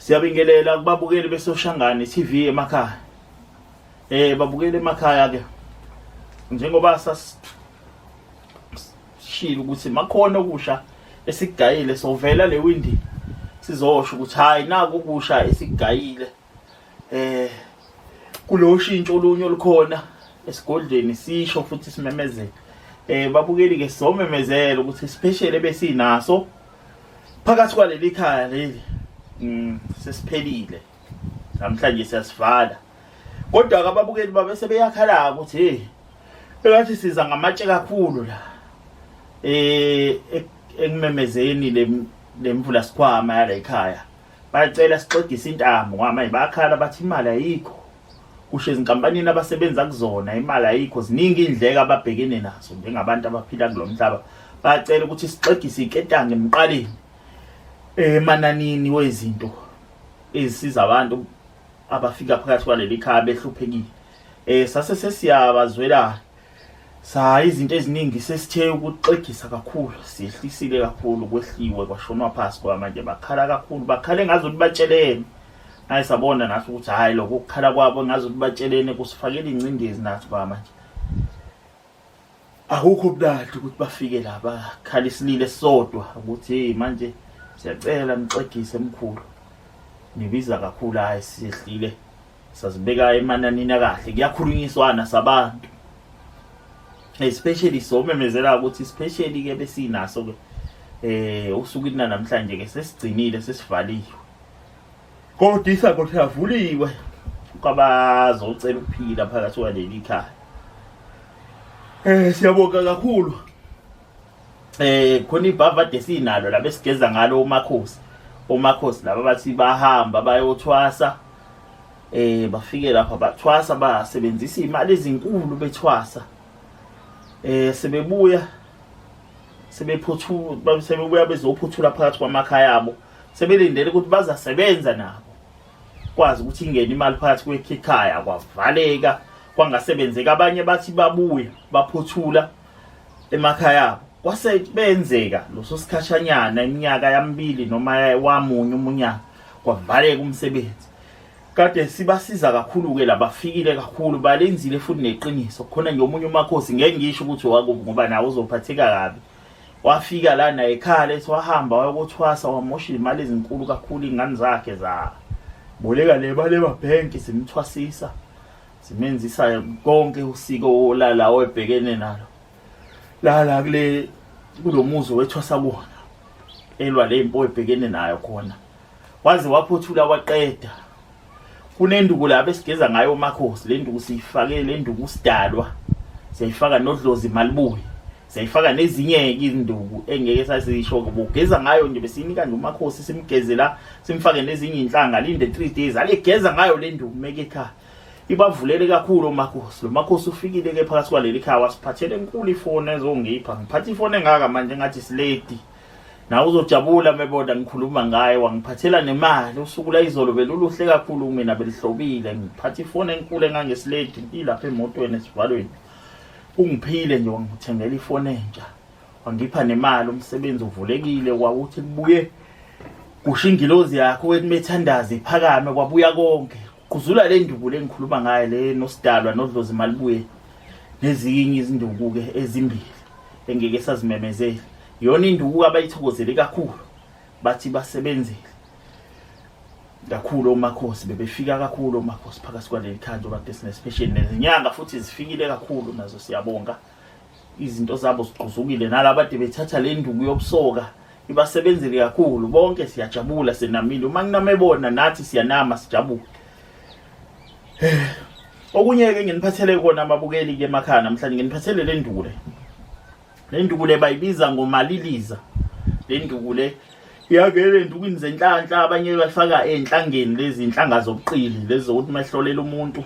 Siyabingelela kubabukeli beSoshangane TV emakhaya. Babukeli emakhaya ke. Njengoba sasishilo ukuthi makhona okusha esigayile sovela le windi sizosho ukuthi hayi naku okusha esigayile. Kulo shintsho olunye olukhona esigodlweni sisho futhi simemezele. Babukeli ke sizomemezela ukuthi special ebesinaso phakathi kwaleli khaya leli sesiphelile namhlanje siyasivala kodwa ke ababukeli babe sebeyakhala ukuthi hey engathi siza ngamatshe kakhulu la ekumemezeni le lemvula sikhwama yala ekhaya bacela sixegise intambo ngoba manje bayakhala bathi imali ayikho kusho ezinkampanini abasebenza kuzona imali ayikho ziningi indleko ababhekene nazo njengabantu abaphila kulo mhlaba bacela ukuthi sixegise iketange emqaleni emananini wezinto ezisiza abantu abafika phakathi kwaleli khaya behluphekile sase sesiyabazwela sa izinto eziningi sesithe ukuxegisa kakhulu siyehlisile kakhulu kwehliwe kwashonwa phasi kwa manje bakhala kakhulu bakhale ngazi ukuthi batshelene hayi sabona nathi ukuthi hayi lokho ukukhala kwabo ngazi ukuthi batshelene kusifakela ingcindezi nathi kwa manje akukho ubudadi ukuthi bafike la bakhala isilile sodwa ukuthi hey manje siyacela nixegise mkhulu nibiza kakhulu hayi siyehlile sazibeka emananini akahle kuyakhulunyiswana sabantu especially somemezela ukuthi especially ke besinaso ke usukwini namhlanje ke sesigcinile sesivaliwe kodwa isango liyavuliwe kwabazocela ukuphila phakathi kwaleli khaya siyabonga kakhulu khona ibhavade sinalo la besigeza ngalo umakhosi omakhosi laba bathi bahamba bayothwasa bafike lapha bathwasa basebenzisa imali ezinkulu bethwasa sebebuya sebephuthula sebebuya bezophuthula phakathi kwamakhaya abo sebelindele ukuthi bazasebenza nabo kwazi ukuthi ingene imali phakathi kwekhaya kwavaleka kwangasebenzeka abanye bathi babuya baphuthula emakhaya abo kwase benzeka loso sikhashanyana iminyaka yamibili noma wamunye umunyaka kwavaleka umsebenzi kade sibasiza kakhulu ke labafikile kakhulu balenzile futhi neqiniso khona nje omunye umakhosi ngeke ngisho ukuthi wakubi ngoba nawe uzophatheka kabi wafika la naye ekhala ethi wahamba wayokuthwasa wamosha imali ezinkulu kakhulu ingane zakhe za boleka le bale babhenki simthwasisa simenzisa konke usiko lala oyebhekene nalo lala kule kulomuzi wethwasa kuwona elwa le mpo ebhekene nayo khona waze waphothula waqeda kunenduku la besigeza ngayo umakhosi le nduku siyifake le nduku sidalwa siyayifaka nodlozi malibuye siyayifaka nezinye-ke izinduku engeke sasisho bugeza ngayo nje besiyinika nje umakhosi simgeze la simfake nezinye iy'nhlanga alinde 3 days aligeza ngayo le nduku meke ekhaya ibavulele kakhulu umakhosi lo makhosi ufikile ke phakathi kwaleli khaya wasiphathele enkulu ifoni ezongipha ngiphatha ifoni engaka manje ngathi siledi nawe uzojabula mebona ngikhuluma ngaye wangiphathela nemali usuku la izolo beluluhle kakhulu mina belihlobile ngiphatha ifoni enkulu engangesiledi ilapha emotweni esivalweni ungiphile nje wangithengela ifoni entsha wangipha nemali umsebenzi uvulekile wawuthi kubuye kusho ingilozi yakho wethi methandaza iphakame kwabuya konke quzula le nduku le ngikhuluma ngayo le nosidalwa nodlozi malibuye nezinye izinduku ke ezimbili engeke sazimemezela yona induku abayithokozele kakhulu bathi basebenzile kakhulu omakhosi bebefika kakhulu omakhosi phakathi kwaleli khaya njengoba kade sinesipesheli nezinyanga futhi zifikile kakhulu nazo siyabonga izinto zabo zigquzukile nalaba ade bethatha le nduku yobusoka ibasebenzele kakhulu bonke siyajabula senamile uma kunamebona nathi siyanama sijabule okunye ke nginiphathele kona ababukeli ke emakhaya namhlanje nginiphathele le nduku le le nduku le bayibiza ngomaliliza le nduku le iyangena endukwini zenhlanhla abanye bafaka ey'nhlangeni lezi nhlanga zobuqili lezi zokuthi uma ehlolela umuntu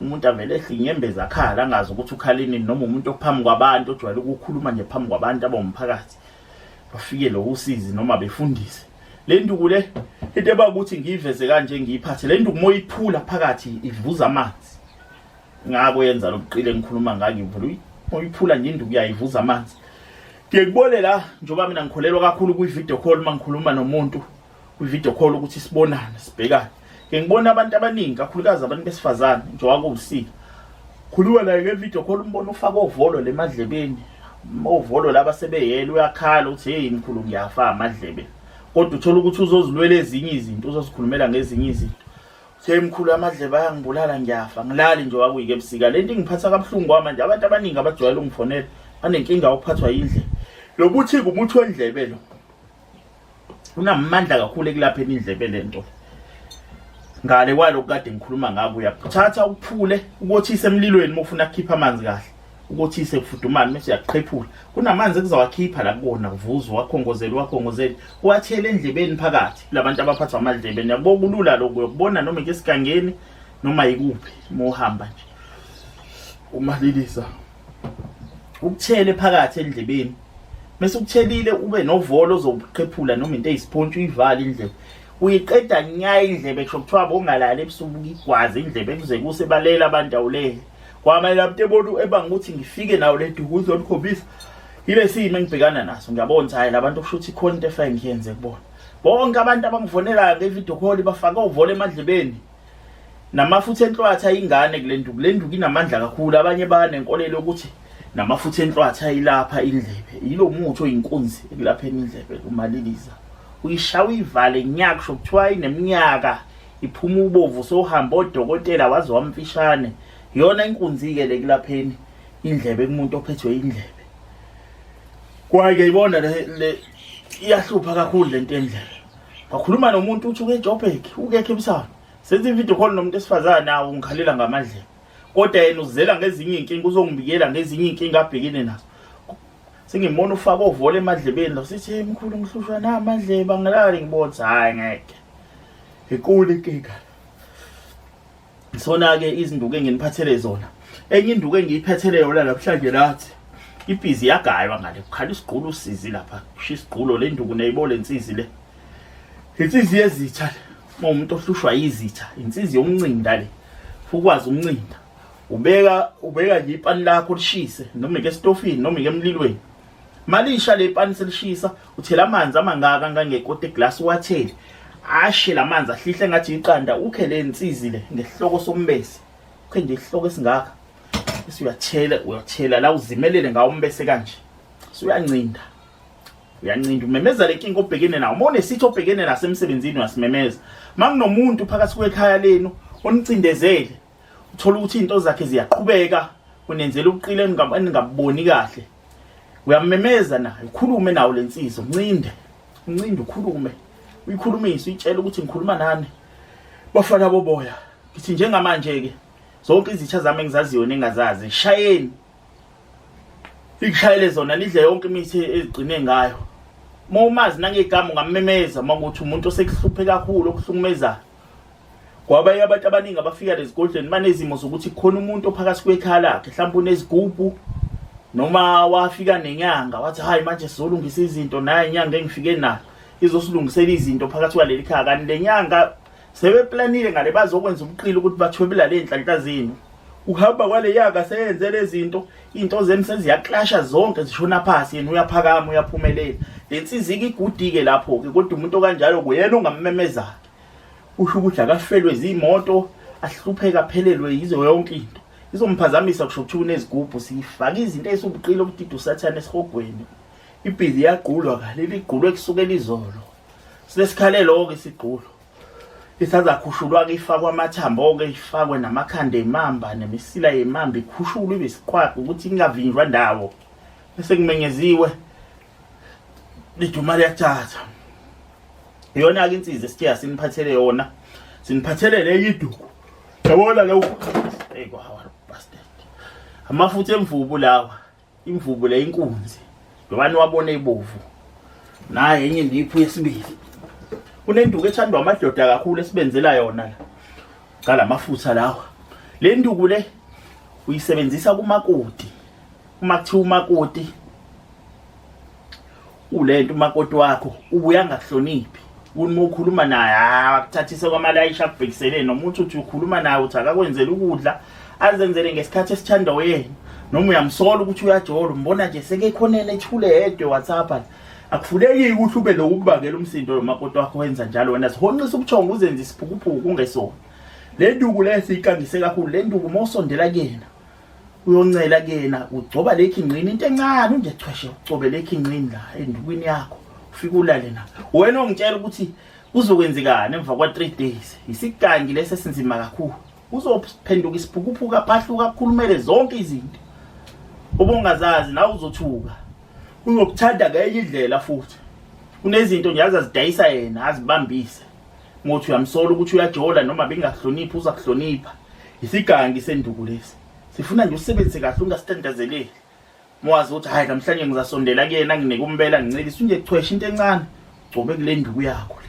umuntu avele ehle inyembezi akhala angazi ukuthi ukhalini noma umuntu ophambi kwabantu ojwayele ukukhuluma nje phambi kwabantu abawumphakathi bafike lo usizi noma befundise le nduku le into eba ukuthi ngiyiveze kanje ngiyiphathe le nduku moyiphula phakathi ivuza amanzi ngako yenza lobuqile engikhuluma ngayo ngivula uyiphula nje induku yayivuza amanzi ngiyekubone la njengoba mina ngikholelwa kakhulu kwi-video call uma ngikhuluma nomuntu kwi-video call ukuthi sibonane sibhekane. Ke ngibona abantu abaningi kakhulukazi abantu besifazane njengoba kuwusika. Khuluma naye nge-video call umbona ufaka ovolo lemadlebeni. Ovolo laba sebeyela uyakhala uthi hey mkhulu ngiyafa amadlebe. Kodwa uthola ukuthi uzozilwela ezinye izinto, uzozikhulumela ngezinye izinto. Uthe mkhulu amadlebe ayangibulala ngiyafa ngilali nje wakuyike ebusika. Lento ingiphatha kabuhlungu kwamanje abantu abaningi abajwayele ungifonela banenkinga yokuphathwa yindlebe. Lo buthi umuthi wendlebe lo. Unamandla kakhulu ekulapheni indlebe lento. Ngale kwalokhu kade ngikhuluma ngako uyakuthatha ukuphule ukothise emlilweni uma ufuna ukukhipha amanzi kahle. Ukothise kufudumale bese uyaqhephula. Kunamanzi ekuzawakhipha la kuwona kuvuza wakhongozela wakhongozela uwathele endlebeni phakathi kulabantu abaphathwa amadlebe. Niyabo kulula lokho uyokubona noma esigangeni noma yikuphi uma uhamba nje. Umalilisa ukuthele phakathi endlebeni bese ukuthelile ube novolo ozoqhephula noma into eyisipontshi uyivale indlebe uyiqeda nya indlebe kusho kuthiwa bongalali ebusuku igwaze indlebe kuze kuse balela abantu awulele kwamele abantu ebona ebanga ukuthi ngifike nawo le duku uzolikhombisa ile simo engibhekana naso ngiyabona ukuthi hayi labantu kusho ukuthi ikhona into efanele ngiyenze kubona bonke abantu abangifonelayo nge-video call bafake uvolo emadlebeni namafutha enhlwathi ayingane kule nduku. Le nduku inamandla kakhulu, abanye banenkolelo yokuthi namafutha enhlwathi ayilapha indlebe. Yilo muthi oyinkunzi ekulapheni indlebe umaliliza. Uyishaya uyivale nya kusho kuthiwa ineminyaka iphuma ubovu sohamba odokotela waze wamfishane. Iyona inkunzi-ke le kulapheni indlebe kumuntu ophethwe indlebe. Kwaye-ke ibona le iyahlupha kakhulu le nto yendlebe. Ngakhuluma nomuntu uthi uke eJoburg, uke eCape Town. Senze i-video call nomuntu esifazane nawo ungikhalela ngamadlebe. Kodwa yena uzela ngezinye iy'nkinga uzongibikela ngezinye iy'nkinga abhekene nazo. Sengimona ufaka ovolo emadlebeni la sithi hey mkhulu ngihlushwa namadlebe angilali ngibona ukuthi hayi ngeke. Inkulu inkinga. Sona-ke izinduku enginiphathele zona. Enye induku engiyiphathele yona namhlanje nathi ibhizi yagaywa ngale kukhala isigqulo usizi lapha kusho isigqulo le nduku neyibole insizi le insizi yezitha le uma umuntu ohlushwa yizitha insizi yomncinda le ukwazi umncinda ubeka ubeka nje ipani lakho lishise noma ke esitofini noma ke emlilweni malisha le pani selishisa uthela amanzi amangaka ngangekota eglass uwathele ashe lamanzi ahlihle ngathi iqanda ukhe le nsizi le ngesihloko sombese ukhe nje isihloko esingaka bese uyathela uyathela la uzimelele ngawo umbese kanje usuyancinda uyancinda umemeza le nkinga obhekene nawo uma unesitho obhekene naso emsebenzini uyasimemeza uma kunomuntu phakathi kwekhaya lenu onicindezele uthola ukuthi izinto zakhe ziyaqhubeka unenzela ubuqile eningabuboni kahle uyamemeza naye ukhulume nawo lensizwa uncinde uncinde ukhulume uyikhulumise uyitshela ukuthi ngikhuluma nani bafana boboya ngithi njengamanje ke zonke izitha zami engizaziyo nengazazi shayeni ikushayele zona nidle yonke imithi ezigcine ngayo uma umazi nangegama ungammemeza uma kuthi umuntu osekuhluphe kakhulu okuhlukumezayo Kwabanye abantu abaningi abafika lezigodlweni banezimo zokuthi khona umuntu ophakathi kwekhaya lakhe mhlawumbe unezigubhu noma wafika nenyanga wathi hayi manje sizolungisa izinto naye inyanga engifike nayo izosilungisela izinto phakathi kwaleli khaya kanti le nyanga sebeplanile ngale bazokwenza ubuqili ukuthi bathwebula le nhlanhla zenu uhamba kwale yaka seyenze lezinto into zenu seziyaklasha zonke zishona phasi yena uyaphakama uyaphumelela le nsizike igudike lapho ke kodwa umuntu okanjalo kuyena ongammemeza Usho ukuthi akafelwe zimoto ahlupheke aphelelwe yizo yonke into. Izomphazamisa kusho ukuthi unezigubhu sifaka izinto eziwubuqili obudida usathane esihogweni. Ibhizi iyagqulwa ka leli gqulwe kusukela izolo. Sesikhalelo ke isigqulo. Isazakhushulwa ke ifakwa amathambo ke ifakwe namakhanda emamba nemisila yemamba ikhushulwe ibe isiqhwaga ukuthi ingavinjwa ndawo. Bese kumenyeziwe liduma liyathatha. Iyona-ke insiza esithe asiniphathele yona. Siniphathele le iduku. Yabona lokhu. Hey kwawa bastard. Amafutha emvubu lawa. Imvubu le inkunzi. Njengoba niwabona ebovu. Naye enye indiphu yesibili. Kunenduku ethandwa amadoda kakhulu esibenzela yona la. Qala amafutha lawa. Le nduku le uyisebenzisa kumakoti. Uma kuthiwa umakoti ulento umakoti wakho ubuya angakuhloniphi uma ukhuluma naye akuthathise kwamalayisha akubhekisele noma uthi uthi ukhuluma naye uthi akakwenzele ukudla azenzele ngesikhathi esithandwa uyena noma uyamsola ukuthi uyajola umbona nje sekekhoneni ethule yedwa WhatsApp Akufuneki ukuthi ube lokubangela umsindo lo makoti wakho wenza njalo wena sihonqisa ubuthongo uzenze isiphukuphuku ungesona. Le nduku le siyikangise kakhulu le nduku mawusondela kuyena uyoncela kuyena ugcoba le khingqini into encane unje chweshe ugcobe le khingqini la endukwini yakho ufike ulale na wena ongitshela ukuthi kuzokwenzekani emva kwa 3 days isigangi lesi esinzima kakhulu uzophenduka isiphukuphuku aphahluka akhulumele zonke izinto ubungazazi nawe uzothuka uzokuthanda ngenye indlela futhi kunezinto nje azazidayisa yena azibambise ngothi uyamsola ukuthi uyajola noma bengakuhloniphi uza kuhlonipha isigangi senduku lesi sifuna nje usebenzise kahle ungasithandazeleli Mwazi ukuthi hayi namhlanje ngizasondela kuyena nginike umbela ngincelise unje chwesha into encane gcobe kule nduku yakho le.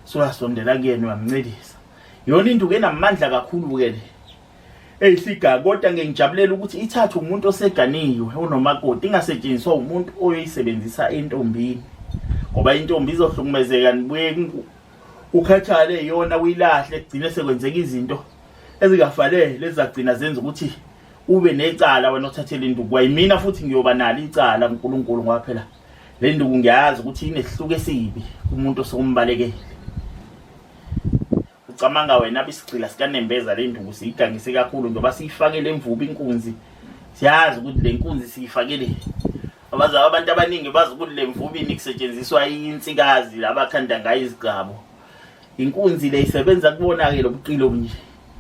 So uyasondela kuyena uyamncelisa. Yona induku enamandla kakhulu ke le. Eyisiga kodwa ngiyajabulela ukuthi ithathwe umuntu oseganiwe onomakoti ingasetshenziswa umuntu oyoyisebenzisa entombini. Ngoba intombi izohlukumezeka nibuye ukhathale yona uyilahle kugcine sekwenzeka izinto ezingafanele ezagcina zenza ukuthi ube necala wena othathele induku kwayimina futhi ngiyoba nalo icala kuNkulunkulu ngoba phela le nduku ngiyazi ukuthi inesihluku esibi kumuntu osombalekele ucamanga wena bisigcila sikanembeza le nduku siyigangise kakhulu njengoba siyifakele imvubu inkunzi siyazi ukuthi le nkunzi siyifakele abaza abantu abaningi bazi ukuthi le mvubu ini kusetshenziswa insikazi labakhanda ngayo izigcabo inkunzi le isebenza kubona-ke lobuqilo nje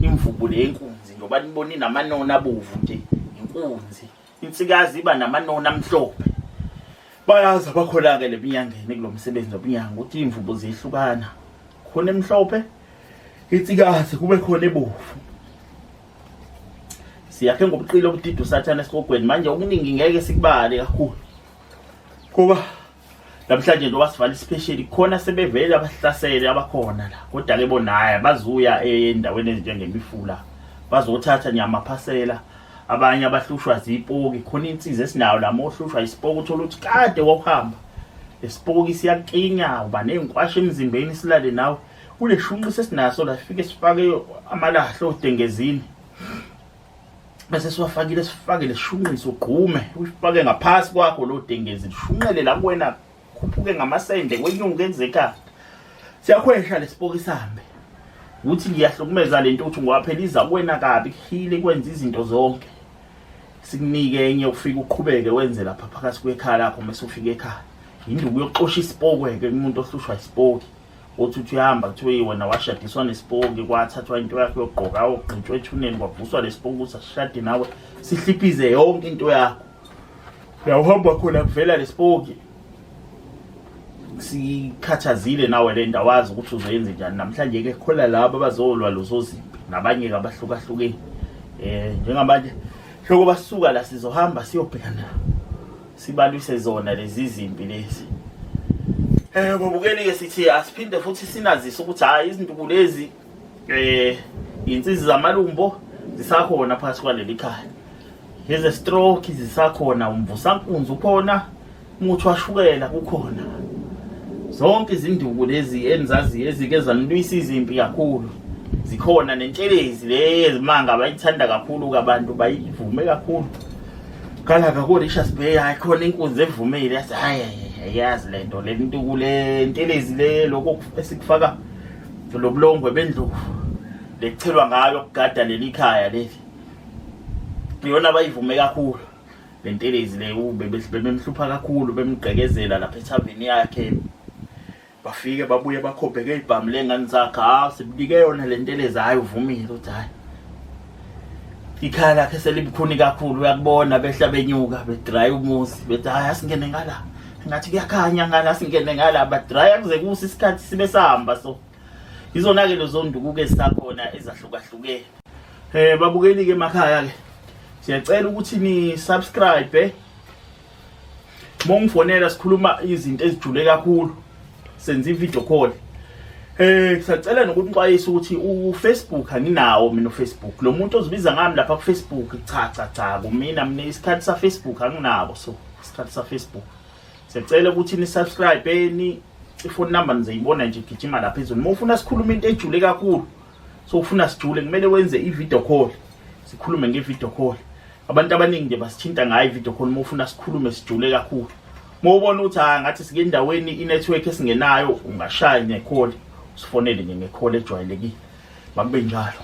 imvubu le yenkunzi njengoba nibona inamanoni abovu nje inkunzi insikazi iba namanoni amhlophe bayazi abakhona-ke le minyangeni kulo msebenzi wobunyanga ukuthi iy'mvubu ziyehlukana khona emhlophe insikazi kube khona ebovu siyakhe ngobuqili obudida usathane esihogweni manje okuningi ngeke sikubale kakhulu ngoba namhlanje njengoba sivala isipesheli khona sebevele abahlasele abakhona la kodwa-ke bona hhayi abazuya endaweni ezinjengemifula bazothatha nje amaphasela abanye abahlushwa zipoki khona insiza esinayo la mohlushwa isipoki uthola ukuthi kade wawuhamba lesipoki siyakinya uba ney'nkwasha emzimbeni silale nawe kuleshunqi sesinaso la sifike sifake amalahle odengezini bese siwafakile sifake leshunqiso ugqume uyifake ngaphasi kwakho lo dengezi lishunqele la kuwena khuphuke ngamasende kwenyuke ezekhaya siyakhwesha lesipoki sihambe ukuthi ngiyahlukumeza lento uthi ngoba phela iza kuwena kabi kuhile kwenza izinto zonke sikunike enye ufike uqhubeke wenze lapha phakathi kwekhaya lakho mase ufike ekhaya induku yokuxosha isipokwe-ke kumuntu ohlushwa isipoki uthi uthi uyahamba kuthiwe wena washadiswa nesipoki kwathathwa into yakho yokugqoka ogqitshwa ethuneni kwavuswa lesipoki ukuthi asishade nawe sihliphize yonke into yakho uyawuhamba khona kuvela lesipoki sikhathazile nawe le ndawo wazi ukuthi uzoyenza njani namhlanje ke khona laba abazolwa lozozimpi nabanye ke abahlukahlukene eh njengamanje hloko basuka la sizohamba siyobhekana sibalwise zona lezi zimpi lezi eh babukeli ke sithi asiphinde futhi sinazise ukuthi hayi izinduku lezi eh insizi zamalumbo zisakhona phakathi kwaleli khaya lezi stroke zisakhona umvusankunzi ukhona umuthi washukela kukhona zonke izinduku lezi enizaziyo ezike zanilwisa izimpi kakhulu zikhona nentshelezi le yezimanga bayithanda kakhulu abantu bayivume kakhulu Kalaka ko Richards Bay hayi khona inkunzi evumile yathi hayi ayazi lento le ntuku le ntelezi le lokho esikufaka lobulongwe bendlovu lechelwa ngayo ukugada leli khaya leli iyona bayivume kakhulu le ntelezi le bebemhlupha kakhulu bemgqekezela lapha ethaveni yakhe bafike babuye bakhombeke ibhamu lengane zakhe hawu sibunike yona le ntelezi hhayi uvumile ukuthi hhayi ikhaya lakhe selibukhuni kakhulu uyakubona behla benyuka bedraya umuzi bethi hhayi asingene ngala ngathi kuyakhanya ngala asingene ngala badraya kuze kuse isikhathi sibe sahamba so izona-ke lezo ndukuko ezisakhona ezahlukahlukene um babukeli-ke emakhaya-ke siyacela ukuthi ni-subscribe Mongifonela sikhuluma izinto ezijule kakhulu. Senza i-video call. Eh sacela nokunixwayisa ukuthi uFacebook anginawo mina uFacebook. Lo muntu ozibiza ngami lapha kuFacebook cha cha cha kumina mina isikhathi sa Facebook anginabo so isikhathi sa Facebook. Siyacela ukuthi ni subscribe ni ifone number nizoyibona nje gijima lapha ezweni. Uma ufuna sikhulume into ejule kakhulu so ufuna sijule kumele wenze i-video call. Sikhulume nge-video call. Abantu abaningi nje basithinta ngayo i-video call uma ufuna sikhulume sijule kakhulu. Uma ubona ukuthi hayi, ngathi sike endaweni i-network esingenayo, ungashaya nge-call, usifonele nje nge-call ejwayelekile. Makube njalo.